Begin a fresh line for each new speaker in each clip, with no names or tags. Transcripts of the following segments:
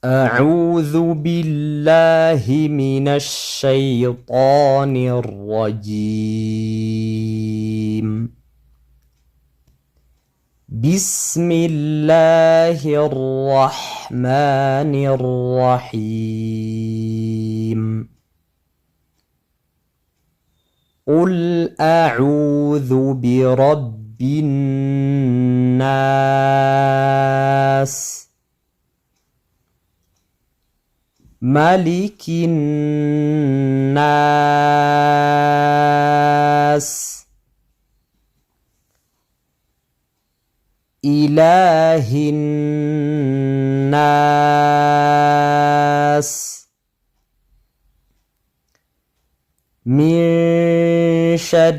أعوذ بالله من الشيطان الرجيم. بسم الله الرحمن الرحيم. قل أعوذ برب الناس، ملك الناس، إله الناس، من شر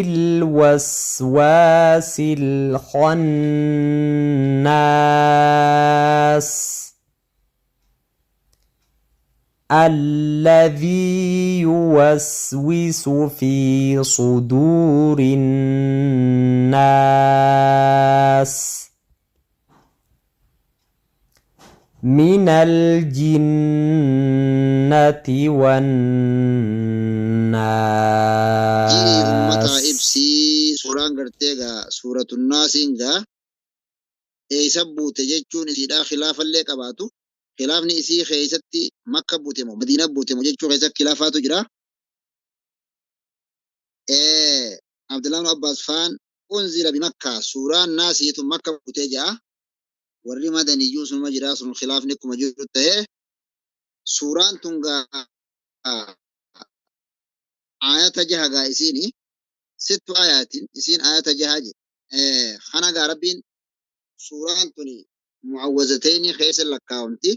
الوسواس الخناس، الذي يوسوس في صدور الناس، من الجنة
Ji'i ummataa
والناس.
Ibsii suuraan gartee gaa suuratun naasiin gaa eeysa buute jechuun isiidhaa khilaafallee qabaatu, khilaafni isii keeysatti Makka buute moo Madiina buute moo jechuu keessatti khilaafaatu jira. Abdullah ibn Abbas faan unzila bi Makka, suuraan naasiitu Makka buutee ja'a. Warri madaniyyuu sunuma jira, sun khilaafni akkuma jiru ta'ee suuraan tun gaa ayata jaha gaa isiini sittu ayatin isiin ayata jaha je. Kana gaa Rabbiin suuraan tuni mu'awwazatayni keessa lakkaawamti.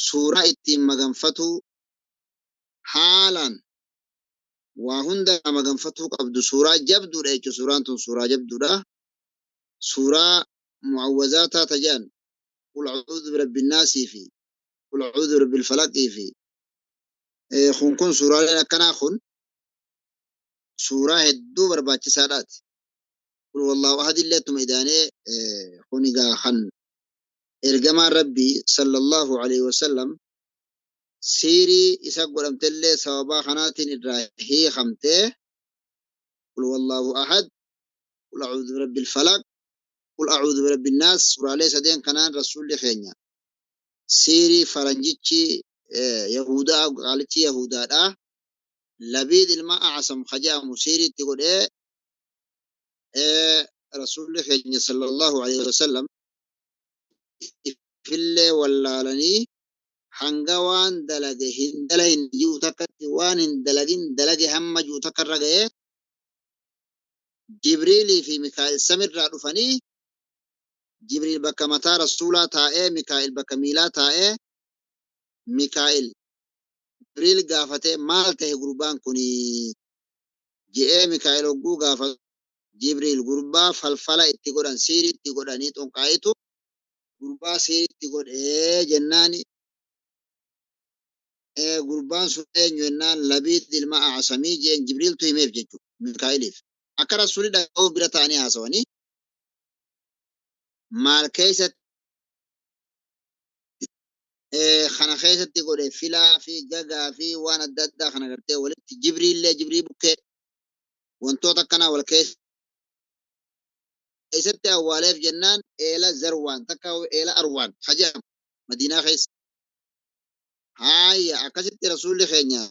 Suuraa ittiin maganfatuu haalaan waa hunda maganfatuu qabdu, suuraa jabduudha jechuudha. Suuraan tun suuraa jabduudha. Suuraa mu'awwazaataa tajaan qul a'uudhu birabbi naasii fi qul a'uudhu birabbil falaqii fi kun suuraaleen akkanaa kun suuraa hedduu barbaachisaadhaati. Qul wallaahu ahad illee ittuma idaanee kun egaa kan ergamaan Rabbii sallallahu alaihi wasallam siirii isa godhamtellee sababaa kanaatiin irraa hiikamtee qul wallaahu ahad, qul a'uudhu birabbil falaq, qul a'uudhu birabbin naas, suuraalee sadeen kanaan rasuulli keenya siirii faranjichi Yahudaa qaalichi Yahudaadha. Labiid ilma Acasam kajaamu siiriitti godhee rasuulli keenya sallallahu alaihi wasallam ifillee wallaalanii hanga waan dalage hin dalagin jiru takkatti waan hin dalagin dalage hamma jiru takka irra ga'ee Jibriilii fi Mikaa'il samirraa dhufanii Jibriil bakka mataa rasuulaa taa'ee Mikaa'il bakka miilaa taa'ee Mikaa'il Jibriil gaafatee maal ta'e gurbaan kuni je'ee Mikaa'il hogguu gaafatu Jibriil gurbaa falfala itti godhan siirii itti godhanii xonqaa'itu gurbaa siiritti godhee jennaani gurbaan sun eenyu jennaan Labiid ilma Acsamii jeen Jibriiltu himeef jechuudha Mikaa'iliif. Akka rasuulli dhaga'uuf bira ta'anii haasawanii maal keessatti kana keessatti godhe filaa fi gagaa fi waan adda addaa kana gartee walitti Jibriillee Jibrii bukkee wantoota akkanaa wal keessatti awwaaleef jennaan eela Zarwaan takka eela Arwaan hajaam Madiinaa keessa. Haaya akkasitti rasuulli keenya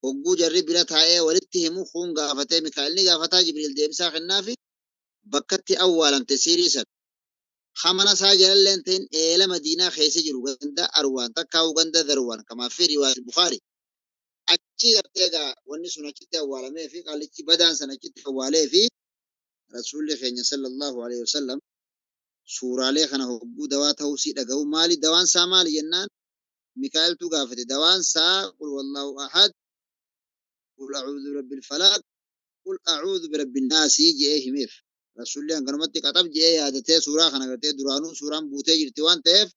hogguu jarri bira taa'ee walitti himu kun gaafatee Mikaa'el ni gaafataa Jibriil deebisaa kennaafi bakkatti awwaalamte siirii san. Hamana isaa jalallee hin ta'in eela Madiinaa keessa jiru ganda Arwaan takka ganda Zarwaan kamaa fi riwaayat Bukhari. Achi gartee egaa wanni sun achitti awwaalamee fi qaalichi badaan san achitti awwaalee fi rasuulli keenya sallallahu alaihi wasallam suuraalee kana hogguu dawaa ta'uu sii dhaga'u maali dawaan isaa maali jennaan Mikaa'eltu gaafate dawaan isaa qul wallaahu ahad, qul a'uudhu birabbil falaq, qul a'uudhu birabbin naasii je'ee himeef. Rasuulli hanganumatti qaxab je'ee yaadatee suuraa kana gartee duraanuu suuraan buutee jirti waan ta'eef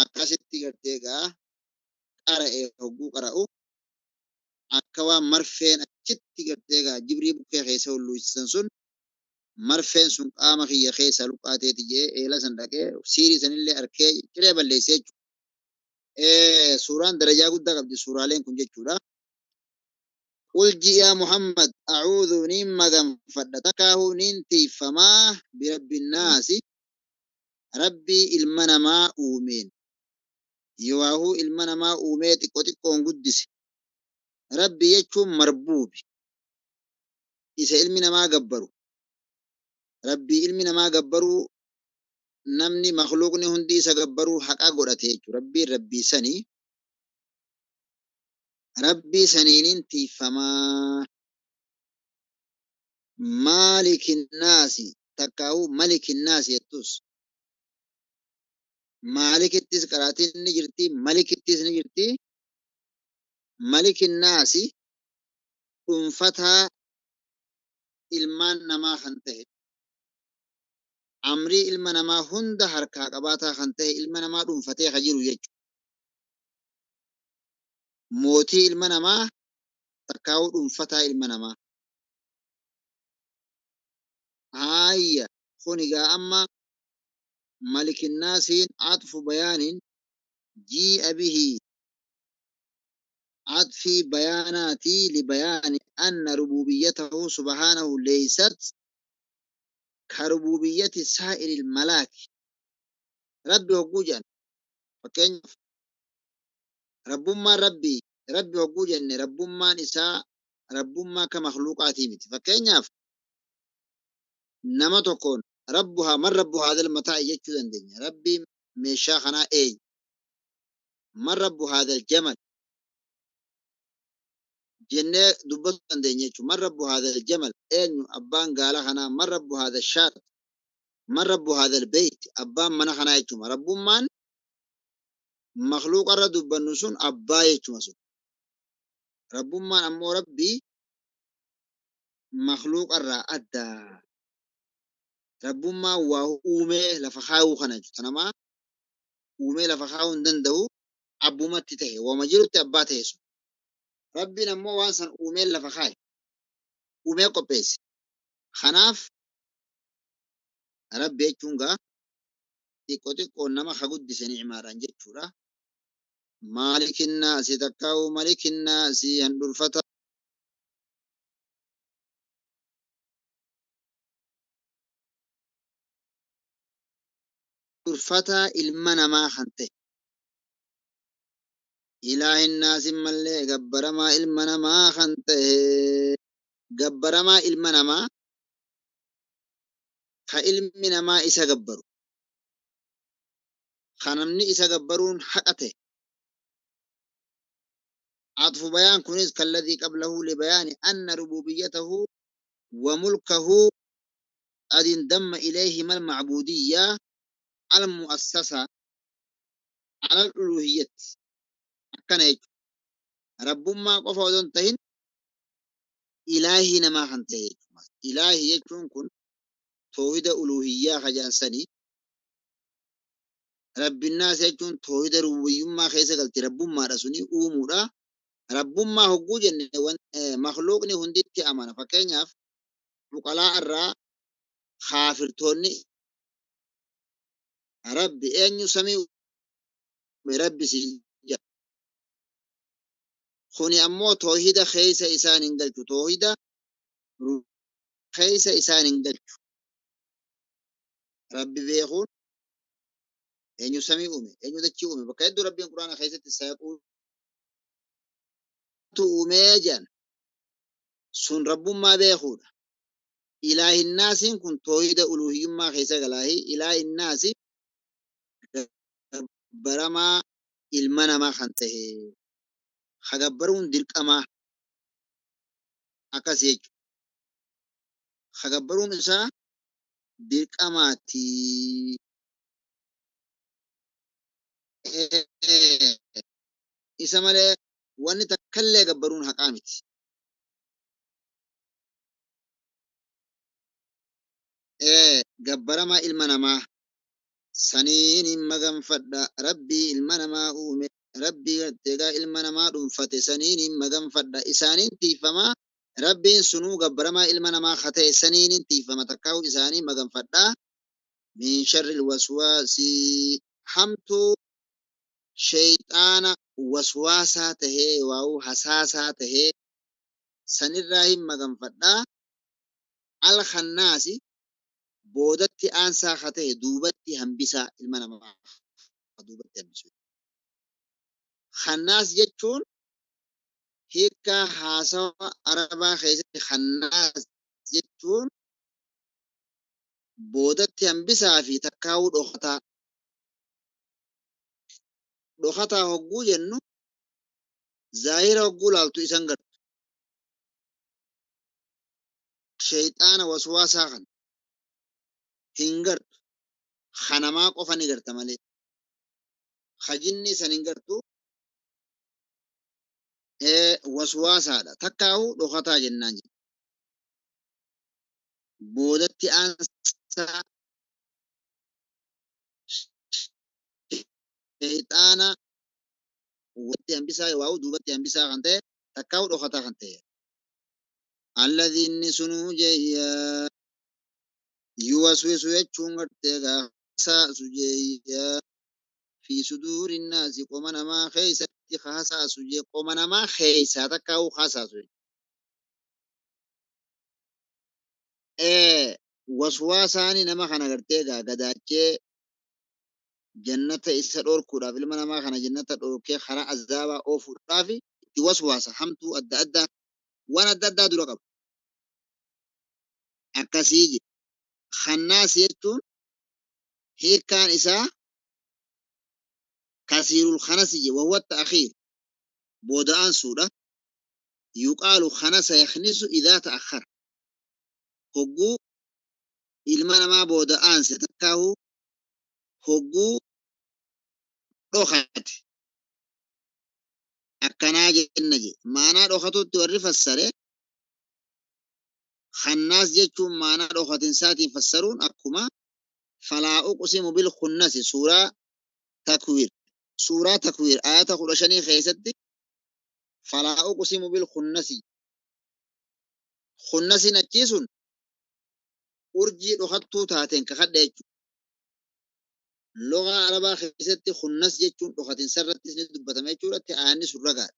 akkasitti gartee egaa qara'e hogguu qara'u akka waan marfeen achitti gartee egaa Jibrii bukkee keessa hulluusisan sun Marfeen sun qaama kiyya keessa luqqaateeti jee eela san dhaqee siirii sanillee arkee ciree balleessee jechuudha. Suuraan darajaa guddaa qabdi suuraaleen kun jechuudha. Qul ji'a Muhammad a'uudhu niin maganfadha takkaahuu niin tiifamaa birabbinnaasi rabbii ilma namaa uumeen. Yowaahuu ilma namaa uumee xiqqoo xiqqoon guddise. Rabbi jechuun marbuubi. Isa ilmi namaa gabbaru. Rabbii ilmi namaa gabbaruu namni makhluuqni hundi isa gabbaruu haqa godhate jechuudha. Rabbiin rabbii sanii. Rabbii saniiniin tiifamaa. Maalikinnaasi takkaahuu malikinnaasi jettus. Maalikittis qaraatiin ni jirti, malikittis ni jirti. Malikinnaasi dhuunfataa ilmaan namaa kan ta'e. Amrii ilma namaa hunda harkaa qabaataa kan ta'e ilma namaa dhuunfatee kan jiru jechuudha. Mootii ilma namaa takkaa'uu dhuunfataa ilma namaa. Haayya kun egaa amma malikinnaasiin axfu bayaaniin jii'a bihi axfii bayaanaatii libayaani anna rububiyyatahu subhaanahu leeysat karububiyyati saa'iril malaaki. Rabbi hogguu jedhan fakkeenyaaf rabbummaan rabbii rabbi hogguu jenne rabbummaan isaa rabbummaa akka makhluuqaatii miti. Fakkeenyaaf nama tokkoon rabbuhaa man rabbu haadhal mataa'i jechuu dandeenya. Rabbii meeshaa kanaa eenyu? Man rabbu haadhal jamal jennee dubbachuu dandeenya jechuudha. Man rabbu haadhal jamal eenyu abbaan gaala kanaa? Man rabbu haadhal shaat? Man rabbu haadhal beeyt? Abbaan mana kanaa jechuudha. Rabbummaan makhluuqa irra dubbannu sun abbaa jechuudha sun. Rabbummaan ammoo rabbii makhluuqa irraa adda. Rabbummaan waa uumee lafa kaayuu kana jechuudha. Namaa uumee lafa kaayuu hin danda'u abbumatti ta'e waama jirutti abbaa ta'e sun. Rabbiin ammoo waan san uumee lafa kaaye. Uumee qopheesse. Kanaaf rabbi jechuun gaa xiqqoo xiqqoon nama ka guddise ni'imaadhaan jechuudha. Maalikinnaasi takkaa'u malikinnaasi handhurfata. Durfataa ilma namaa kan ta'e. Ilaahinnaasi mallee gabbaramaa ilma namaa kan ta'e. Gabbaramaa ilma namaa ka ilmi namaa isa gabbaru. Ka namni isa gabbaruun haqa ta'e. عطف بيان كنيز كالذي قبله لبيان أن ربوبيته وملكه قد انضم إليهما المعبودية المؤسسة على الألوهية. كان ربما قف ودون إلهي نما خنته إلهي يكون كن توحيد ألوهية خجان سني رب الناس يكون توحيد ربوبية ما خيسة قلت ربما رسوني أمورا Rabbummaa hogguu jenne makhluuqni hunditti amana. Fakkeenyaaf buqalaa irraa kaafirtoonni rabbi eenyu samii uume rabbi siin jedha. Kuni ammoo toohida keessa isaan hin galchu. Toohida keessa isaan hin galchu. Rabbi beekuun eenyu samii uume eenyu dachii uume bakka hedduu rabbiin quraana keessatti sayaquu uumee jedhan sun rabbummaa beekuudha. Ilaahinnaasiin kun toohida uluhiyyummaa keessa galaahi. Ilaahinnaasi gabbaramaa ilma namaa kan ta'e. Ha gabbaruun dirqamaa akkas jechuudha. Ha gabbaruun isaa dirqamaati. Isa malee wanni takkallee gabbaruun haqaa miti. Gabbaramaa ilma namaa saniin hin maganfadha. Rabbii ilma namaa uume. Rabbii garteegaa ilma namaa dhuunfate saniin hin maganfadha. Isaaniin tiifamaa Rabbiin sunuu gabbaramaa ilma namaa ka ta'e saniinin tiifama takkaa'u isaanii maganfadhaa. Min sharril waswaasi hamtuu sheyxaana waswaasaa tahee waa'u hasaasaa tahee sanirraa hin maganfadhaa. Al-khannaasi boodatti aansaa ka ta'e duubatti hambisaa ilma namaa duubatti hambisu. Khannaas jechuun hiikkaa haasawa arabaa keessatti khannaas jechuun boodatti hambisaa fi takkaa'uu dhokataa. Dhokataa hogguu jennu zaahira hogguu laaltu isan gartu. Sheyxaana waswaasaa kana hin gartu. Kanamaa qofa ni garta malee. Hajinni san hin gartu. Waswaasaadha. Takkaa'uu dhokataa jennaan jedha. Boodatti aansaa sheyxaana watti hambisaa waa'u duubatti hambisaa kan ta'e takkaa'uu dhokataa kan ta'e. Alladhi inni sunuu jeeyyaa yuwaswisu jechuun gartee gaafasaasu jeeyyaa fi suduuri naasi qoma namaa keessatti hasaasu jee qoma namaa keessaa takkaa'uu hasaasu. Waswaasaani nama kana gartee gaa gadaachee jannata isa dhorkuudhaaf ilma namaa kana jannata dhorkee karaa azaabaa oofuudhaaf itti waswaasa hamtuu adda addaa waan adda addaa dura qaba. Akkasii jedhe. Khannaas jechuun hiikkaan isaa kasiirul khanasi je wahuwa ta'akhiir booda'aan suudha. Yuqaalu khanasa yakhnisu idaa ta'akhkhara. Hogguu ilma namaa booda'aanse takkaahu hogguu dhokate akkanaa jenna je. Maanaa dhokatutti warri fassare khannaas jechuun maanaa dhokatinsaatiin fassaruun akkuma falaa uqsimu bil khunnasi suuraa takwiir suuraa takwiir ayata 15 keessatti falaa uqsimu bil khunnasi khunnasiin achii sun urjii dhokattuu taateen kakadhe jechuudha. Lugaa arabaa keessatti khunnas jechuun dhokatinsarrattis ni dubbatama jechuudha. Ayanni sun ragaadha.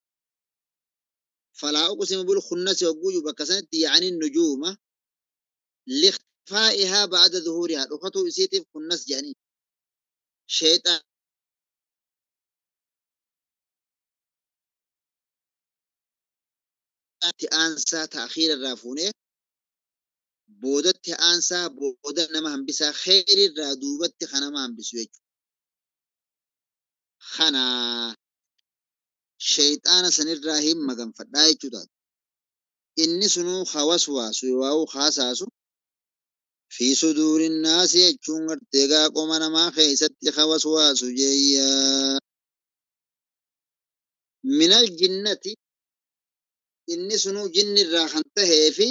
Falaa uqsimu bil khunnasi hogguu bakka sanatti yaa'anii nujuuma liqfaa'ihaa ba'ada zuhurihaa dhokatuu isiitiif khunnas jedhanii. Sheexaan aansaa ta'akhiira irraa fuunee boodatti aansaa booda nama hambisaa kheyri irraa duubatti kan nama hambisu jechuudha. Kana sheyxaana sanirraa hin maganfadhaa jechuudha. Inni sunuu hawaswaasu waa'u haasaasu fi suduurin naasi jechuun gartee gaa qoma namaa keessatti hawaswaasu jeeyyaa. Minal jinnati inni sunuu jinni irraa kan tahee fi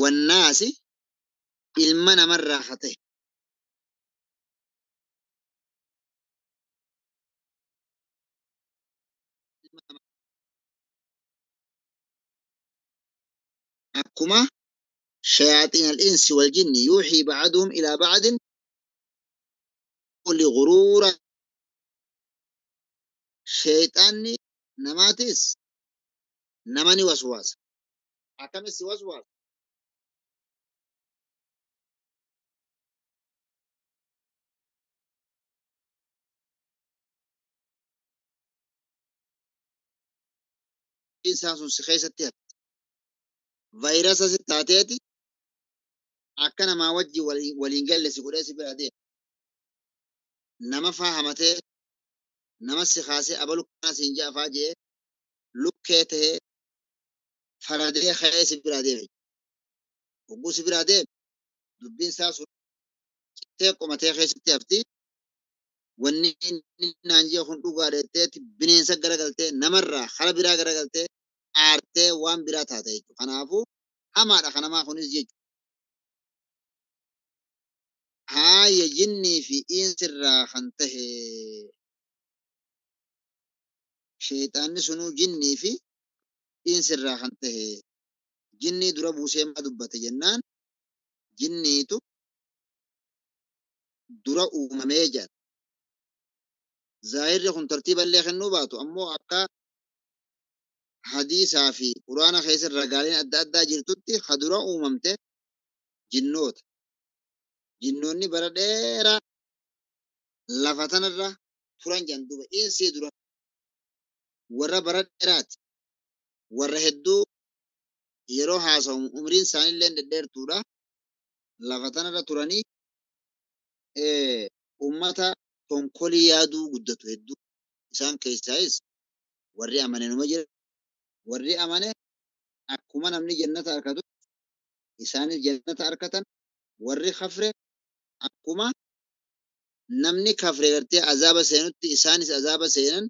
wannaasi ilma namarraa haa ta'e. Akkuma shayaaxiin al-insi wal jinni yuuxii ba'aduhum ilaa ba'adin ghuruura sheexaanni namaatis nama ni waswaasa. Akkamis si waswaasa? Isaan sun si keessatti hafe. Vaayirasa si taateeti akka namaa wajji waliin galle si godhee si bira deema. Nama faahamatee nama si kaasee abalu kana siin ja'a faa jee lukkee tahee faradee ka'ee si bira deeme. Hogguu si bira deeme dubbiin isaa sun cittee qomatee keessatti hafti. Wanni inni naan jee kun dhugaa dheetteeti bineensa garagaltee namarraa kara biraa garagaltee aartee waan biraa taate jechuudha. Kanaafuu hamaadha kanamaa kunis jechuudha. Haaya jinnii fi insirraa kan tahe sheexaanni sunuu jinnii fi insirraa kan tahe. Jinnii dura buusee maa dubbate jennaan jinniitu dura uumamee jedha. Zaahirri kun tartiiballee kennuu baatu ammoo akka hadiisaa fi quraana keessa ragaaleen adda addaa jirtutti ha dura uumamte jinnoota. Jinnoonni bara dheeraa lafa tanarra turan jedhan duuba insii dura warra bara dheeraati. Warra hedduu yeroo haasawamu umriin isaaniillee dhedheertuudha. Lafa tanarra turanii ummata tonkolii yaaduu guddatu hedduu. Isaan keessaayis warri amane numa jira. Warri amane akkuma namni jannata argatu isaanis jannata argatan. Warri kafre akkuma namni kafre gartee azaaba seenutti isaanis azaaba seenan.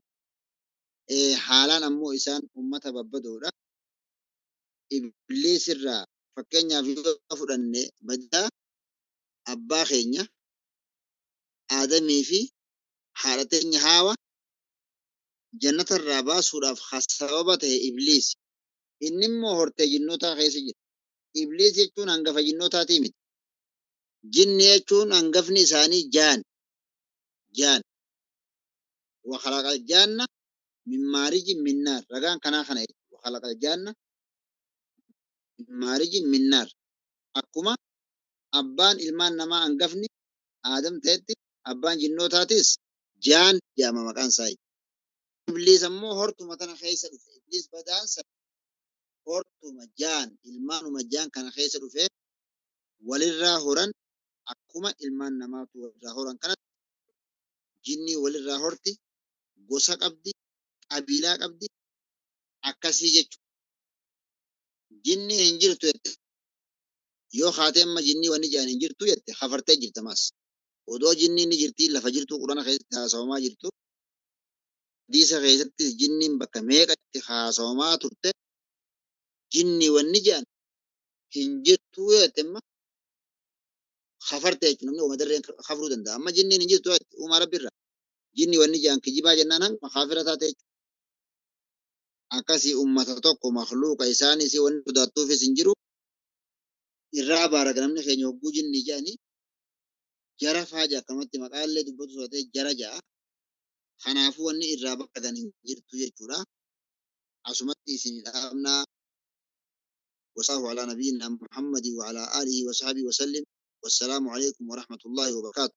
Haalaan ammoo isaan ummata babbadoodha. Ibliis irraa fakkeenyaaf yoo fudhanne badaa abbaa keenya Aadamii fi haadha teenya Haawa jannata irraa baasuudhaaf sababa ta'e Ibliis. Inni immoo hortee jinnootaa keessa jira. Ibliis jechuun hangafa jinnootaatii miti. Jinni jechuun hangafni isaanii jaan. Jaan. Wakhalaqal jaanna min maarijin min naar. Ragaan kanaa kana jechuudha. Wakhalaqal jaanna min maarijin min naar. Akkuma abbaan ilmaan namaa hangafni Aadam ta'etti abbaan jinnootaatis jaan jedhama maqaan isaa. Ibliis ammoo hortuma tana keessa dhufe. Ibliis badaansa hortuma jaan ilmaanuma jaan kana keessa dhufe walirraa horan akkuma ilmaan namaatu walirraa horan kanatti jinnii walirraa horti, gosa qabdi, qabiilaa qabdi, akkasii jechuudha. Jinni hin jirtu jette. Yoo haatee amma jinnii wanni jedhan hin jirtu jette hafartee jirta maas. Odoo jinni ni jirti lafa jirtu quraana keessatti haasawamaa jirtu. Hadiisa keessatti jinniin bakka meeqatti haasawamaa turte jinni wanni jedhan hin jirtu jette amma hafarte jechuudha. Namni uumatarreen hafruu danda'a. Amma jinniin hin jirtu jette uumaa rabbi irraa. Jinni wanni jedhan kijibaa jennaan hanga kaafira taate jechuudha. Akkasii uummata tokko makhluuqa isaanis wanni sodaattuufis hin jiru. Irraa baaraga namni keenya hogguu jinni jedhanii jara faa jedha akkanumatti maqaallee dubbatu sodaatee jara jedha. Kanaafuu wanni irraa baragan hin jirtu jechuudha. Asumatti isin dhaabnaa. وصلى على نبينا محمد وعلى آله وصحبه وسلم والسلام عليكم ورحمة الله وبركاته.